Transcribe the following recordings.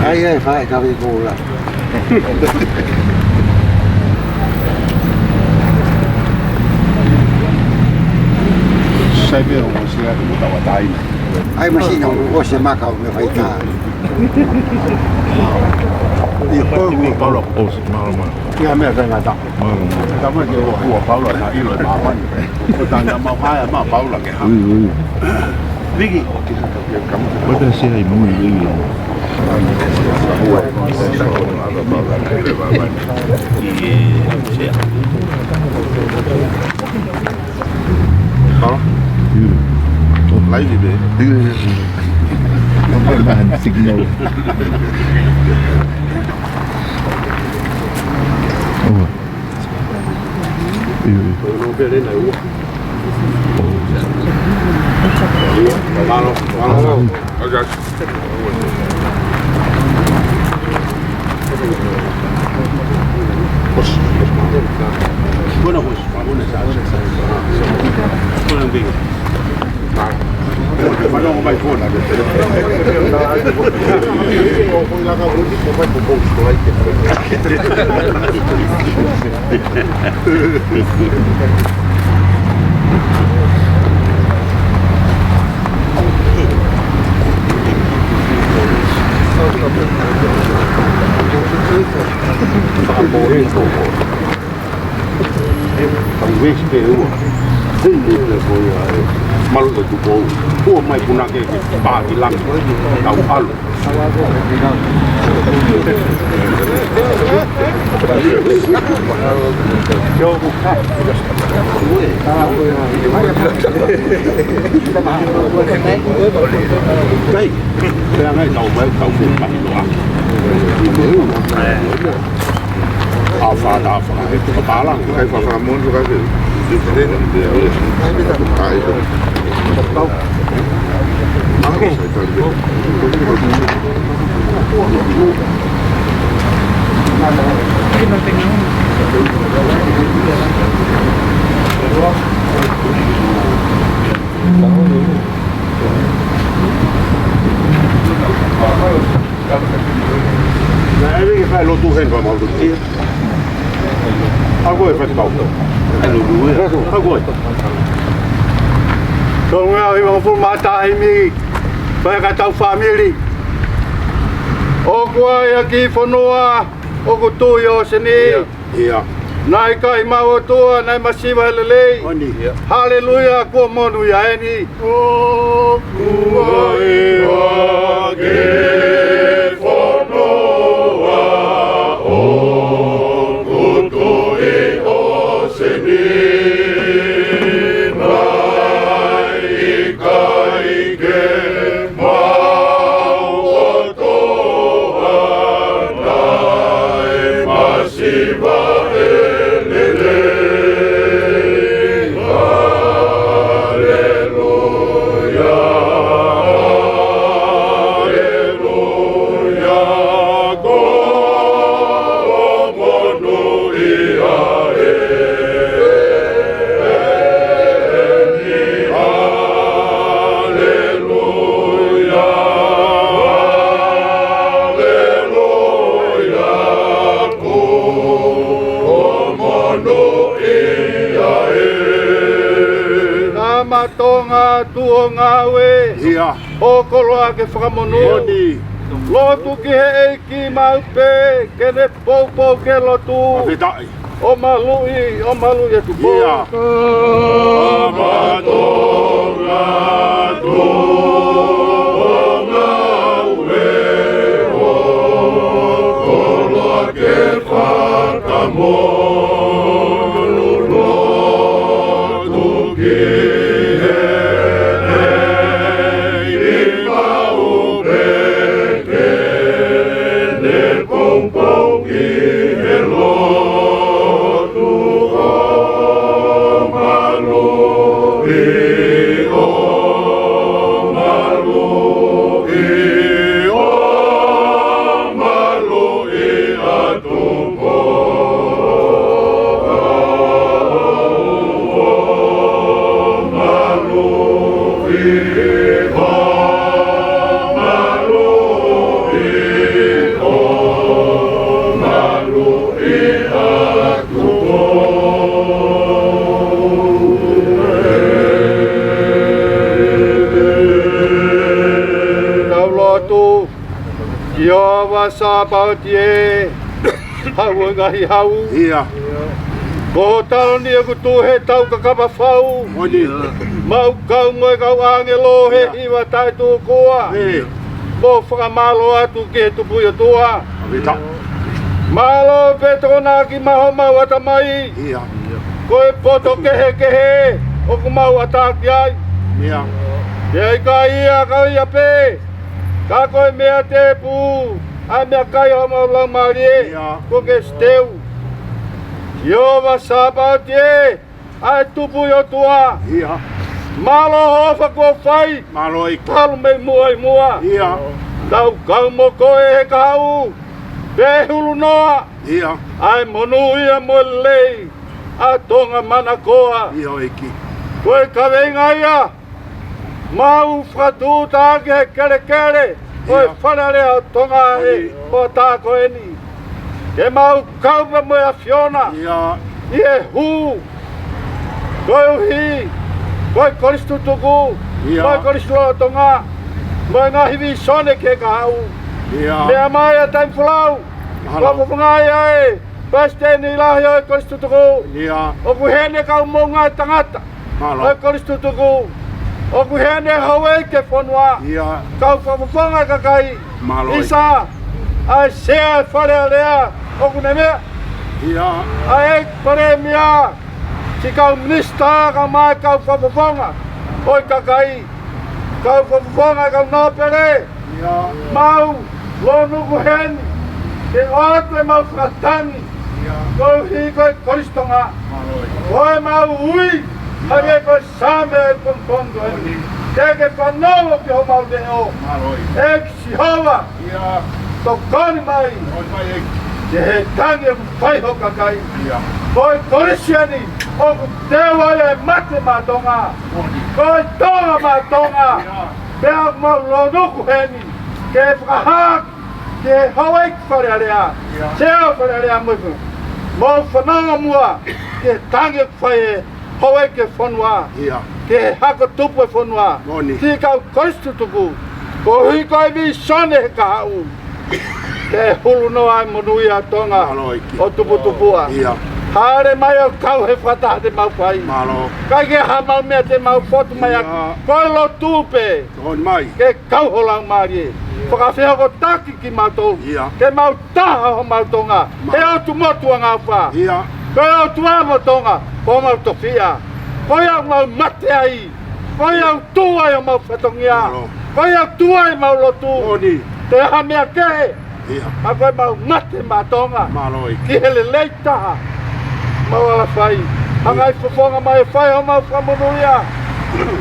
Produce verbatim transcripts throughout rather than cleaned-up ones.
Ai, ai, fai, ka vi kula. Sai pē ʻo sia ʻi muta wa taina. Ai, masino, ʻosi e maka ʻo me fai tā. ʻI ko ʻoku Paula. ʻOsi, mālō, mālō. Ia mea fengata. Mālō, mālō. Tama ke ua, ua Paula na ilo e māmani. Ko tana mau hae ma Paula ke ha. Ui, ui. Viki. Ko te sia i mui, ui, ui. Halo? Ui. Laivi pē. Ui. Signal. ʻO. ʻIo, ʻio. Tau vesi pē ua. Hei, hei, hei, ko ia, e. Malu ko Tupou. Ua mai punake ke pā ki langi. Tau ʻalu. Kai, pea ngai tau mai, tau fē mai loa. Alfa, alfa. Kapala. Kai fa fa mon ka ke. Ai. Ako. Na ʻevi ke fai lotu hen pa mau tu. ʻA ko e fai kau. ʻA ko e. Tau ngā i wangafulu mā taha ʻi mi. Fai ka tau fāmili. ʻOku ʻi ai ha kiʻi fonua ʻoku tuʻu ʻi ʻōseni. Ia. Naʻe ʻikai maʻu ʻOtua, naʻe masiva he lelei. Oni. Ia. Haleluia, kuo monūʻia eni. ʻOku ʻi ai ha kiʻi fonua ʻoku tuʻu ʻi ʻōseni. Naʻe ʻikai ke maʻu ʻOtua, naʻe masiva he lelei. Haleluia, haleluia, kuo monūʻia eni. Haleluia, haleluia, kuo monūʻia eni. Tama Tonga, tuʻi ʻo ngāue. Ia. ʻO koloa ke fakamonū. Moni. Lotu ki he ʻEiki maʻu pē, ke ne poupou ki he lotu. Fakafetaʻi. ʻO maluʻi, ʻo maluʻi atu pō. Ia. Tama Tonga, tuʻi ʻo ngāue, ʻo koloa ke fakamonū. Lotu ki he ʻEiki maʻu pē, ke ne poupou ki he lotu, ʻo maluʻi, ʻo maluʻi, ʻo maluʻi atu pō, ʻo maluʻi. Sihova Sāpaoti ē, hau ʻo e ngaahi hau. ʻIo. Ko hoʻo taloni ʻoku tuʻu he tau kakapa fau. Moʻoni. Mau kau mo e kau ʻāngelo he ʻIo. hiva taʻetūkua. ʻIo. Mau fakamālō atu ki he Tupuʻi ʻOtua. ʻAmene. Mālō pē Tokonaki maʻa homau ʻatamai. ʻIo. Ko e poto kehekehe ʻoku mau ʻatā ki ai. ʻIo. Pea ʻikai ia kau ia pē, ka ko e meʻa tēpū ʻa e meʻakai ʻo homau laumālie, ʻIo. ko e kesi teu. Sihova Sāpaoti ē, ʻa e Tupuʻi ʻOtua. ʻIo. Mālō hoʻo ʻofa kuo fai. Mālō ʻEiki. Talu mei muʻa ʻi muʻa. ʻIo. Tau kau mo koe he kahaʻu, pea hulu noa. ʻIo. ʻA e monūʻia mo e lelei ʻa Tonga manakoa. ʻIo ʻEiki. Ko e kaveinga ia, mau fakatūʻuta ʻaki he kelekele ʻo e ʻIo. Fale Alea ʻo Tonga he ʻOi. ʻOtua ko eni. Ke mau kau pē mo e ʻAfiona ʻIo. ʻi he hū, koeʻuhi ko e kolisi tutuku, ʻIo. ko e kolisi lolotonga, mo e ngaahi vīsone ki he kahaʻu. ʻIo. Meʻa mai ʻa Taimi Folau, Mahalo. ko e fofonga ia ʻa e palesiteni lahi ʻo e kolisi tutuku. ʻIo. ʻOku ʻi heni e kau moʻunga tangata Mālō. ʻo e kolisi tutuku. ʻOku ʻi heni e houʻeiki e fonua. ʻIo. Kau fakafofonga kakai. Mālō. ʻIsa, ʻa e Sea e Fale Alea ʻoku ne meʻa. ʻIo. ʻA e Palēmia, siʻi kau minisitā kae ʻumaʻā e kau fakafofonga ʻo e kakai. Kau fakafofonga e kau nōpele. ʻIo. Mau lōnuku heni ke ʻoatu ʻemau fakatangi. ʻIo. Koeʻuhi ko e kolisi Tonga. Mālō. Ko ʻemau ui, ʻIo. hangē ko e Saame pongipongi ko eni. Ke ke fanongo ki homau leʻo. Mālō. ʻEiki Sihova. ʻIo. Tokoni mai. Tokoni mai ʻEiki. Ki he tangi ʻoku fai ʻe ho kakai. ʻIo. Ko e kolisi eni ʻoku teu ai e mate maʻa Tonga. Mālō. Ko e Tonga maʻa Tonga. ʻIo. Pea mau lōnuku heni ke fakahā ki he houʻeiki Fale Alea, ʻIo. Sea Fale Alea mo e fonua. Mau fanongo muʻa ki he tangi ʻoku fai ʻe he houʻeiki e fonua, ʻIo. ki he hako tupu e fonua, Moʻoni. ki he kau kolisi tutuku, koeʻuhi ko e vīsone he kahaʻu. Ke hulu noa e monūʻia ʻa Tonga Mālō ʻEiki. ʻo tuputupuʻa. ʻIo. Hāʻele mai ʻo kau he fakataha te mau fai. Mālō. ʻIkai ke ʻi ai haʻamau meʻa te mau fotu mai ʻIo. ʻaki. Ko e lotu pē. Tokoni mai. Ke kau ho laumālie. Fakafehokotaki kimautolu. ʻIo. Ke mau taha homau Tonga. Mālō. He ʻotu motu angaʻofa. ʻIo. Ko e ʻOtua mo Tonga, ko homau tofiʻa. Ko ia ʻoku mau mate ai. Ko ia ʻoku tuʻu ai homau fatongia. Mālō. Ko ia ʻoku tuʻu ai homau lotu. Moʻoni. Toe ha meʻa kehe. ʻIo. Ka ko ʻemau mate maʻa Tonga. Mālō ʻEiki. Ki he lelei taha ʻoku mau ala fai. ʻIo. Hanga ʻi he fofonga mai ʻo fai homau fakamonūʻia.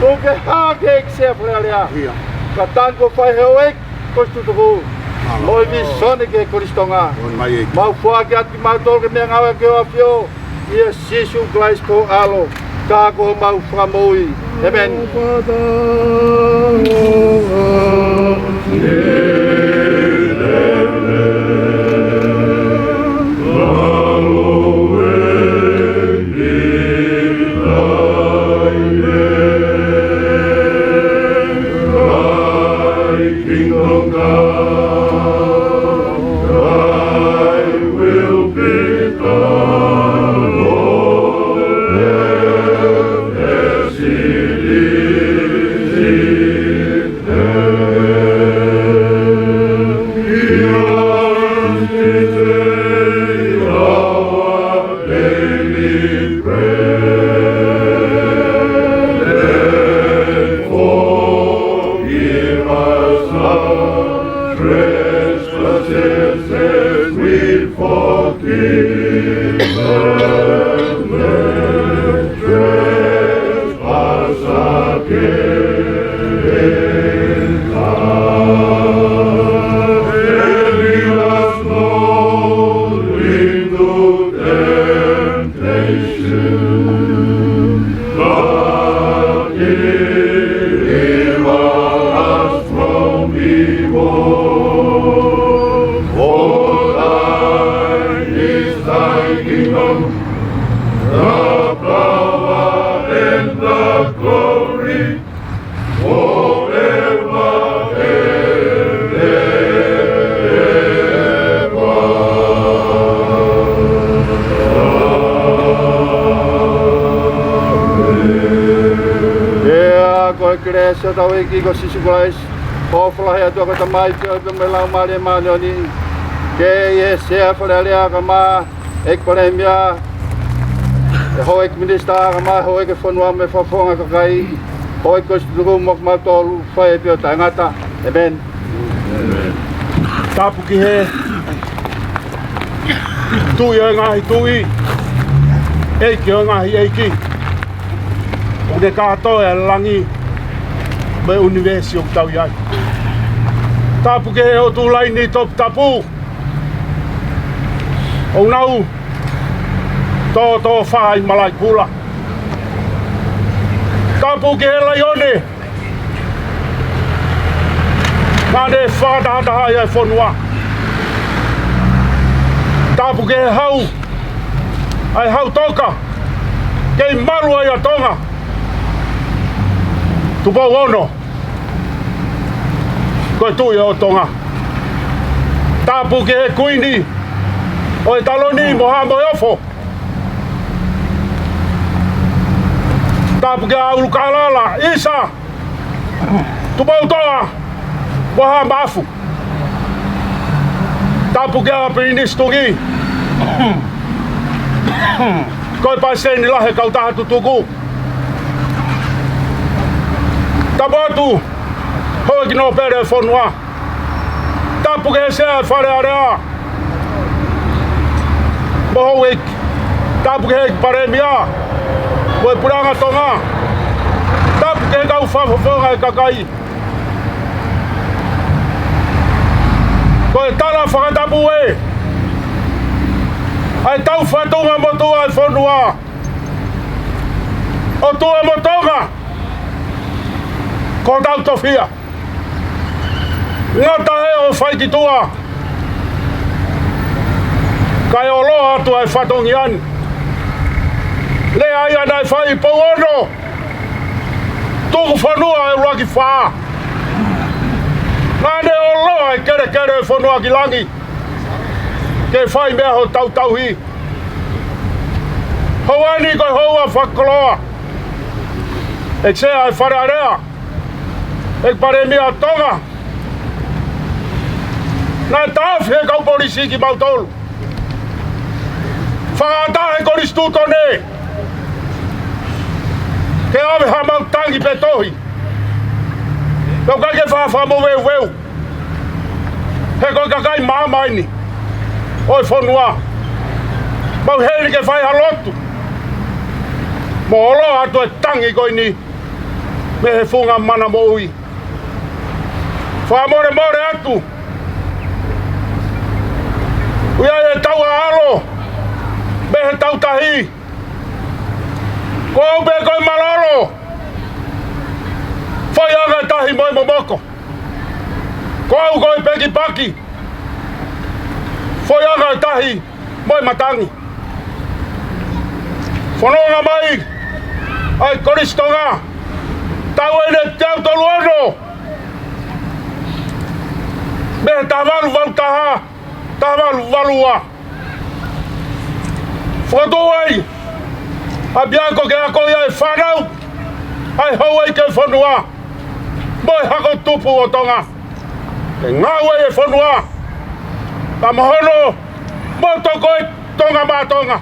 Tuku ke hā ki he ʻEiki Sea Fale Alea. ʻIo. Ka tangi ʻoku fai ʻe he houʻeiki kolisi tutuku. Mālō. Mo e vīsone ki he kolisi Tonga. Tokoni mai ʻEiki. Mau foaki atu kimautolu ke meʻangāue ʻaki ho ʻAfio. ʻIa Sīsū Kalaisi ko ho ʻAlo, ka ko homau Fakamoʻui. ʻĒmeni. Thy kingdom come, thy will be done on earth as it is in heaven. Give us this day our daily bread, and forgive us our trespasses as we forgive them that trespass against us. And lead us not into temptation, but deliver us from evil. For thine is thy kingdom, the power, and the glory, forever and ever. Ko e kelesi ʻa hotau ʻEiki ko Sīsū Kalaisi, ʻofa lahi ʻa e ʻOtua ko e Tamai, feohi pea mo e Laumālie Māʻoniʻoni, ke ʻi he Sea Fale Alea kae ʻumaʻā ʻEiki Palēmia, ʻa e Houʻeiki Minisitā kae ʻumaʻā e Houʻeiki ʻo e fonua mo e fakafofonga kakai, Houʻeiki Kolisi Tutuku mo kimautolu, fai pē ʻo taʻengata. ʻĒmeni. Tapu ki he Tuʻi ʻo e ngaahi tuʻi, ʻEiki ʻo e ngaahi ʻeiki, ʻoku ne kātoa e langi mo e ʻunivēsi ʻoku tau ʻi ai. Tapu ki he ʻOtu Laini Toputapu, ʻoku nau tōtōfā ʻi Malaʻekula. Tapu ki he Laione, naʻa ne fakatahatahaʻi ʻa e fonua. Tapu ki he Hau, ʻa e Hau Toka, kei malu ai ʻa Tonga, Tupou Ono, ko e Tuʻi ʻo Tonga. Tapu ki he Kuini ʻo e Taloni mo Haʻa Moheofo. Tapu ki he ʻUlukālala, ʻIsa, Tupoutoʻa mo Haʻa Maʻafu. Tapu ki he Pilinisi Tuʻi, ko e Palesiteni Lahi ʻo e Kautaha Tutuku. Tapu atu, Houʻeiki Nōpele ʻo e fonua. Tapu ki he Sea ʻo e Fale Alea mo e Houʻeiki. Tapu ki he ʻEiki Palēmia mo e Puleʻanga Tonga. Tapu ki he kau fakafofonga ʻo e kakai. Ko e tala fakatapu ē, ʻa e tau fatunga motuʻa ʻo e fonua, ʻOtua mo Tonga, ko hotau tofiʻa. Ngata he ʻoku fai ki tuʻa, kae ʻoloa atu ʻa e fatongia ni. Lea ia naʻe fai ʻi Pouono, tuku fonua ʻe ʻuluaki fā. Naʻa ne ʻoloa e kelekele ʻo e fonua ki langi ke fai meʻa hotau tauhi. Houa ni ko e houa fakakoloa. ʻEiki Sea ʻo e Fale Alea, ʻEiki Palēmia ʻo Tonga, naʻe taʻofi ʻe he kau polisi kimautolu. Fakaʻatā ʻe he Konisitūtone ke ʻave haʻamau tangi pe tohi. Pea ʻoku ʻikai ke fakamoveuveu, he ko e kakai maama eni ʻo e fonua. Mau heni ke fai ha lotu mo ʻoloa atu e tangi ko eni mei he funga mana moʻui. Fakamolemole atu, ʻoku ʻi ai e tau ʻaʻalo mei he tau tahi. Ko au pē ko e malolo, foʻi ʻa e tahi mo e momoko. Ko au ko e pekipaki, foʻi ʻa e tahi mo e matangi. Fononga mai ʻa e Kolisi Tonga, taʻu eni ʻe teau tolu ono, mei he taha valu valu taha, taha valu valu ua. Fokotuʻu ai ʻapiako ke akoʻi ʻa e fānau, ʻa e houʻeiki ʻo e fonua mo e hako tupu ʻo Tonga. Ke ngāue ʻi he fonua, ka mahono mo toko e Tonga maʻa Tonga.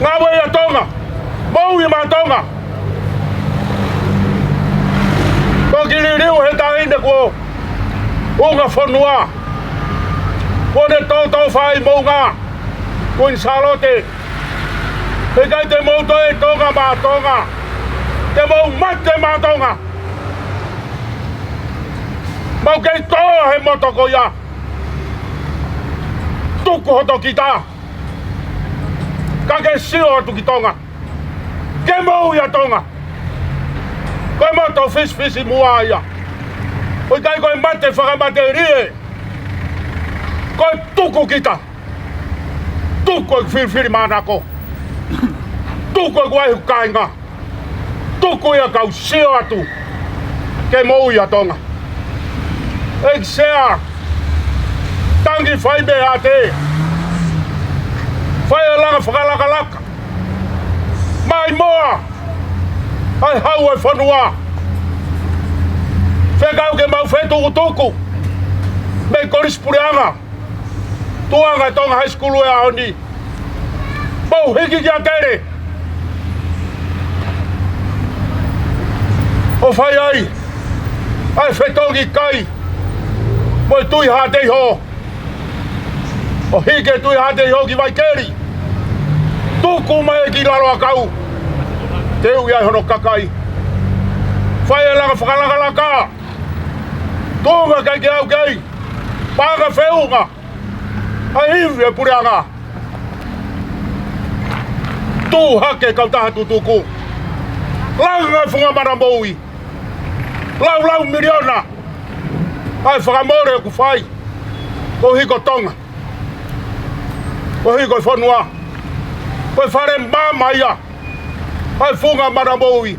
Ngāue ʻia Tonga, moʻui maʻa Tonga. Toki liliu he taʻahine kuo unga fonua, kuo ne tōtōfā ʻi Moʻunga, Kuini Sālote. He ʻikai te mou toe Tonga maʻa Tonga, te mou mate maʻa Tonga. Mau kei tō he moto ko ia. Tuku hoto kita, ka ke sio atu ki Tonga, ke moʻui ʻa Tonga. Ko e moto fisifisimuʻa ia. ʻOku ʻikai ko e mate fakamatelie. Ko e tuku kita. Tuku e filifilimānako. Tuku e kuaihu kāinga. Tuku ia kau sio atu ke moʻui ʻa Tonga. ʻEiki Sea, tangi fai meʻa ʻa te. Fai e langa fakalakalaka. Maimoa. ʻa e hau ʻo e fonua. Fekau ke mau fetukutuku mei he Kolisi Puleʻanga, tuʻunga Tonga High School ʻo e ʻaho ni. Mau hiki ki ʻAtele ʻo fai ai ʻa e fetongi kai mo e Tuʻi Haʻateiho. ʻO hiki e Tuʻi Haʻateiho ki Vaikeli, tuku mai ki Laloʻakau, teuʻi ai hono kakai. Fai e langa fakalakalaka, tuʻunga ʻikai ke aʻu ki ai, paʻanga feʻunga ʻa e ivi ʻo e puleʻanga. Tuʻu hake e kautaha tutuku, langa e funga mana moʻui, laulau miliona ʻa e fakamole ʻoku fai koeʻuhi ko Tonga, koeʻuhi ko e fonua. Ko e fale maama ia ʻa e funga mana moʻui.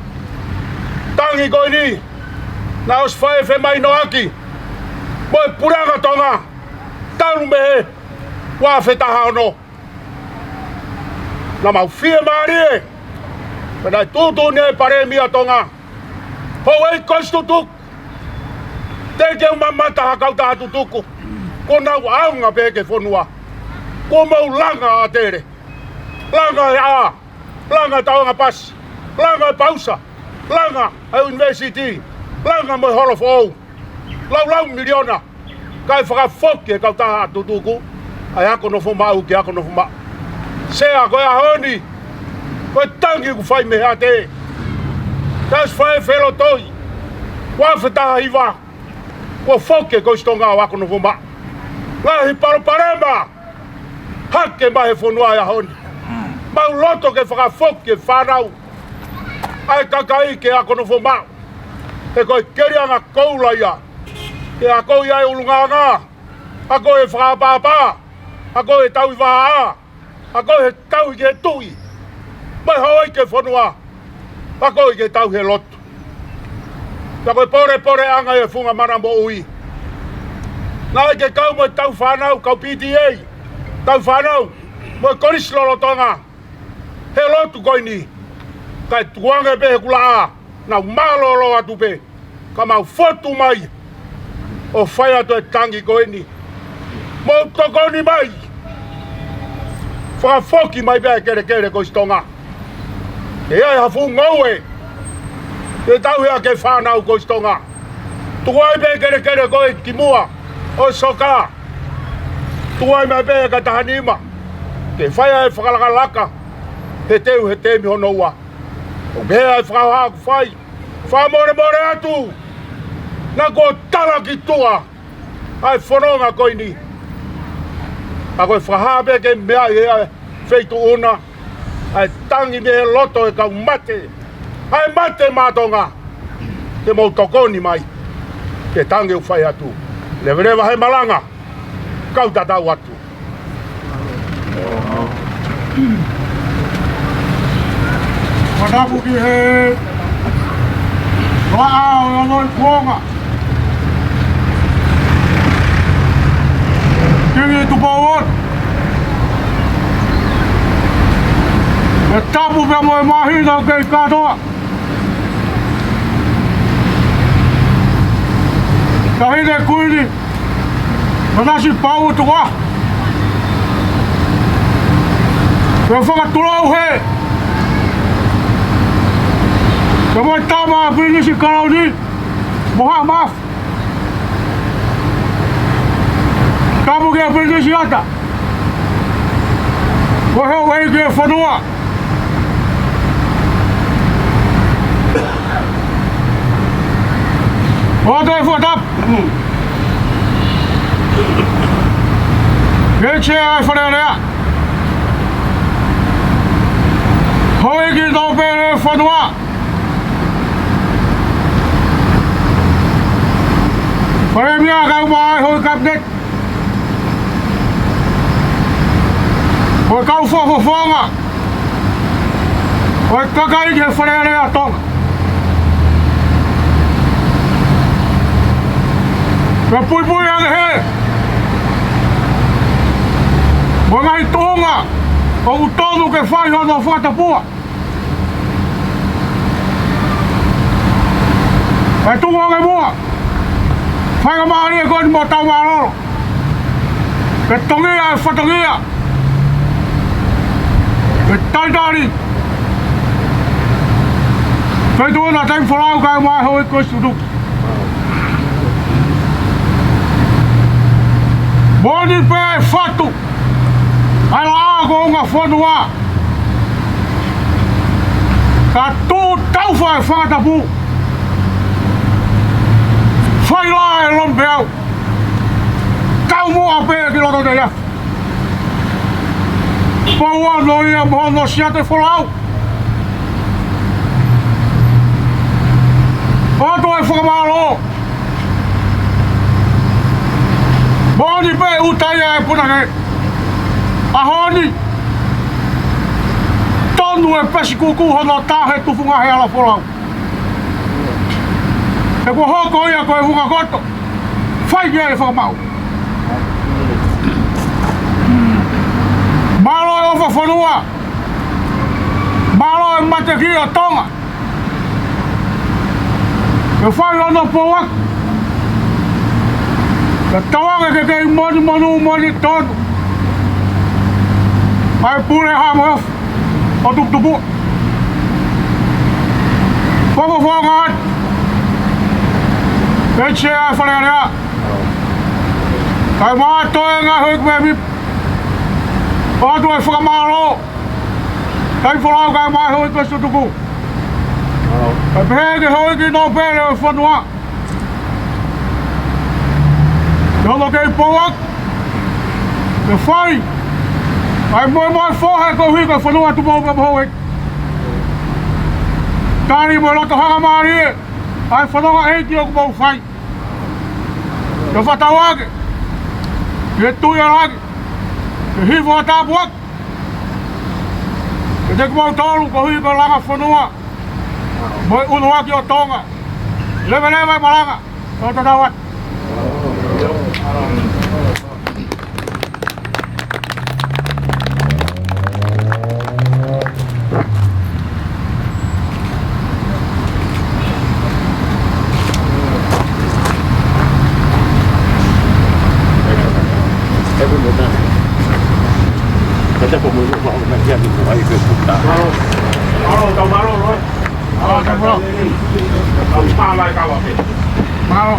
Tangi ko eni naʻe ʻosi fai e femahinoʻaki mo e Puleʻanga Tonga talu mei he ua afe taha ono. Naʻa mau fiemālie pea naʻe tuʻutuʻuni ʻe he Palēmia Tonga, houʻeiki Kolisi Tutuku, teʻeki ke u mamata ha kautaha tutuku, kuo nau ʻaonga pē ki he fonua. Kuo mau langa ʻa ʻAtele, langa e ʻā, langa e tauʻanga pasi, langa e pausa, langa e ʻunivēsiti, langa mo e holo foʻou, laulau miliona, kae fakafoki ʻe he kautaha tutuku ʻa e ako nofo maʻu ki he ako nofo maʻu. Sea, ko e ʻaho ni, ko e tangi ʻoku fai mei he ʻatē. Naʻe ʻosi fai e felotoi ua afe taha hiva, kuo foki e Kolisi Tonga ʻo Ako Nofo Maʻu. Ngaahi palopalema hake mai he fonua he ʻaho ni. Mau loto ke fakafoki e fānau ʻa e kakai ki he ako nofo maʻu. He ko e keliʻanga koula ia ke akoʻi ai e ʻulungaanga, akoʻi e fakaʻapaʻapa, akoʻi e tauʻi vahaʻa, akoʻi e tauhi ki he tuʻi mo e houʻeiki e fonua, akoʻi e tauhi e lotu. Pea ko e polepoleʻanga ʻo e funga mana moʻui, naʻe ʻikai ke kau mo e tau fānau, kau P T A, tau fānau mo e kolisi lolotonga he lotu ko eni. Kae tukuange pē he kulaʻā, nau mālōlō atu pē, ka mau fotu mai ʻo fai atu e tangi ko eni. Mou tokoni mai, fakafoki mai pē e kelekele Kolisi Tonga. ʻE ʻi ai ha fuʻu ngoue ke tauhi ʻaki e fānau Kolisi Tonga, tuku ai pē e kelekele ko ē ki muʻa ʻo e soka. Tuku ai mai pē e kae taha nima ke fai ai e fakalakalaka he teu he teemi hono ua. ʻOku ʻi ai e fakahoha ʻoku fai, fakamolemole atu, naʻa kuo tala ki tuʻa ʻa e fononga ko eni. ʻA ko e fakahā pē ke meaʻi ʻe he feituʻu na ʻa e tangi mei he loto e kau mate, ʻa e mate maʻa Tonga, ke mou tokoni mai ki he tangi ʻoku fai atu. Leveleva he malanga, kau tatau atu. Manaku ki he laʻā ʻo e onoi kuonga, Kingi Tupou ʻOtu. ʻE tapu pea mo e māhina ʻoku kei kātoa. Taʻahine Kuini Nanasipauʻu Tukuʻaho, pea fakatulou hē pea mo e tama ʻa Pilinisi Kalauni mo Haʻa Mafi. Tapu kia Pilinisi Ata, ko e houʻeiki e fonua. ʻOatu e fakatapu ki he Sea ʻo e Fale Alea, houʻeiki nōpele e fonua, Palēmia kae ʻumaʻā e houʻeiki Kapineti, ko e kau fakafofonga ʻo e kakai ki he Fale Alea ʻo Tonga. Pea puipui ange hē mo e ngaahi tuʻunga ʻoku totonu ke fai hono fakatapua. ʻE tuku ange muʻa. Faingamālie ko eni mo tau mālōlō. Ke tongia e fatongia. Ke talitali. Ke tuʻu na taimi folau kae ʻumaʻā e houʻeiki ko e tutuku. Moʻoni pē ʻe fatu ʻa e laʻā ko e ʻunga fonua. Ka tuʻu taufa e fakatapu. Fai lā e lomipeau. Kau muʻa pē ki loto teʻia. Pau ʻa hono ʻia mo hono siate folau. ʻOatu e fakamālō. Moʻoni pē ʻuta ia e punake. ʻAho ni. Tonu e pesi kuku hono tā he tufunga he hala folau. He kuo hoko ia ko e hunga koto. Fai ia e fakamaau. Mālō e ʻofa fonua. Mālō e mateaki ʻo Tonga. Ke fai hono pouaki. Ke tauange ke kei monimonū moʻoni tonu. ʻA e pule ha mo ʻo tuputupu. Koko fonga atu. Pētse ʻa e Fale Alea. Kae ʻumaʻā e toenga houʻeiki mēmipa. ʻOatu e fakamālō. Taimi folau kae ʻumaʻā e houʻeiki ko e tutuku. Kae pehē ki he houʻeiki nōpele ʻo e fonua. Ke hoko kei pouaki. Ke fai ʻa e moemoefoha koeʻuhi ko e fonua tupu pea mo houʻeiki. Tali mo e loto hangamālie ʻa e fononga ʻeiki ʻoku mou fai. Ke fakatauange ki he Tuʻi ʻo Langi ke hifo ʻo tāpuaki kiate kimoutolu koeʻuhi ko e langa fonua mo e ʻuluaki ʻo Tonga. Leveleva e malanga. Tau tatau atu. Mālō, tau mālō, Roy. Mālō, tau mālō. Mālō.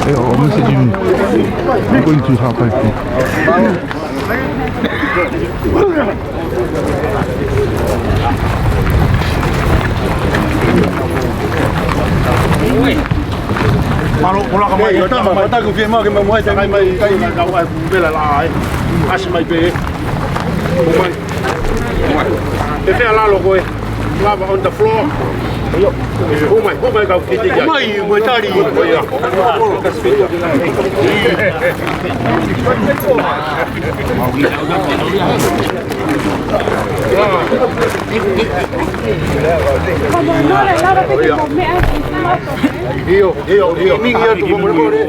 Hey, I'll message you. I'm going to Hawaii. Mālō, kula ka mai. Ei, ʻo tama, mataku fie mau ke mau mai, tangi mai, kai mai, kau ai, vela la, ai. ʻAsi mai pē. Mai. Mai. ʻE fea lalo koe. Lava on the floor. Io. Hū mai, hū mai kau kiti. Mai, mai tali. Mai ia. Io, io, io. Mingi atu, mo mole mole.